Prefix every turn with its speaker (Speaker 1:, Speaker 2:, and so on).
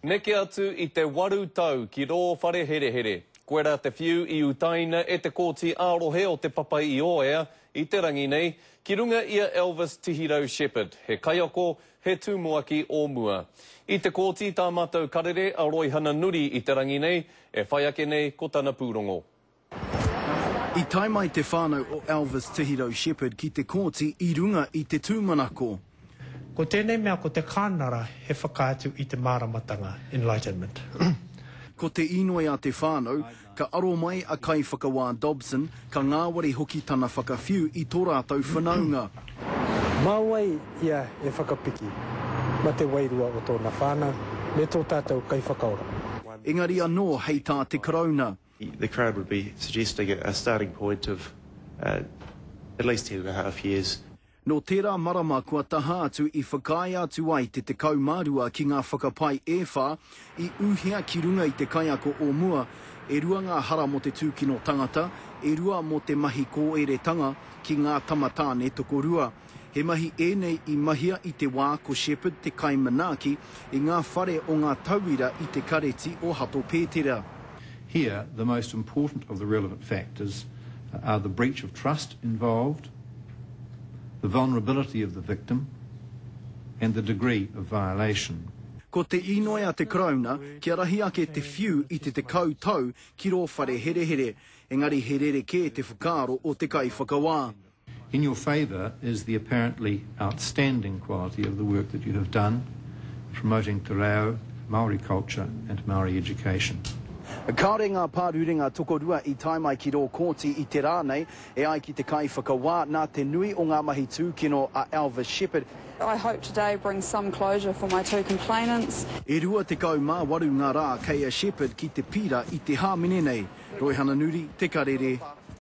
Speaker 1: Neke atu i te waru tau ki rō whare herehere. Koirā te whiu i utaina e te Kōti ā-Rohe o Te Papa-i-ōea i te rangi nei, ki runga i a Elvis Tihirau Shepherd, he kaiako, he tumuaki o mua. I te kōti tā mātou karere a Roihana Nuri i te rangi nei, e whai ake nei ko tana pūrongo.
Speaker 2: I tae mai te whānau o Elvis Tihirau Shepherd ki te kōti i runga i te tūmanako.
Speaker 3: Ko tēnei mea ko te kānara he whakaatu i te māramatanga, enlightenment.
Speaker 2: Ko te inoi a te whānau, ka aro mai a Kaiwhakawā Dobson, ka ngāwari hoki tana whakawhiu i tō rātou whanaunga.
Speaker 3: Mā wai ia e whakapiki? Ma te wairua o tōna whānau me tō tātou Kaiwhakaora.
Speaker 2: Engari anō hei tā te Karauna.
Speaker 4: The Crown would be suggesting a starting point of at least 10 and a half years.
Speaker 2: Nō tērā marama kua taha atu i whakaae atu ai te 12 ki ngā whakapae e whā i uhia ki runga i te kaiako o mua, e rua ngā hara mō te tūkino tangata, e rua mō te mahi kōeretanga ki ngā tama tāne tokorua. He mahi ēnei i mahia i te wā ko Shepherd te kaimanaaki i ngā whare o ngā tauira i te Kareti o Hato Pētera.
Speaker 5: Here, the most important of the relevant factors are the breach of trust involved, the vulnerability of the victim, and the degree of violation.
Speaker 2: Ko te inoi a te Karauna kia rahi ake te whiu i te 10 tau ki rō whare herehere, engari he rerekē te whakaaro o te kaiwhakawā.
Speaker 5: In your favour is the apparently outstanding quality of the work that you have done promoting te reo, Māori culture and Māori education.
Speaker 2: Kāore ngā pārurenga tokorua i tae mai ki rō kōti i te rā nei, e ai ki te kaiwhakawā, nā te nui o ngā mahi tūkino a Elvis Shepherd.
Speaker 6: I hope today brings some closure for my two complainants.
Speaker 2: E 28 ngā rā kei a Shepherd ki te pīra i te hāmene nei. Roihana Nuri, Te Karere.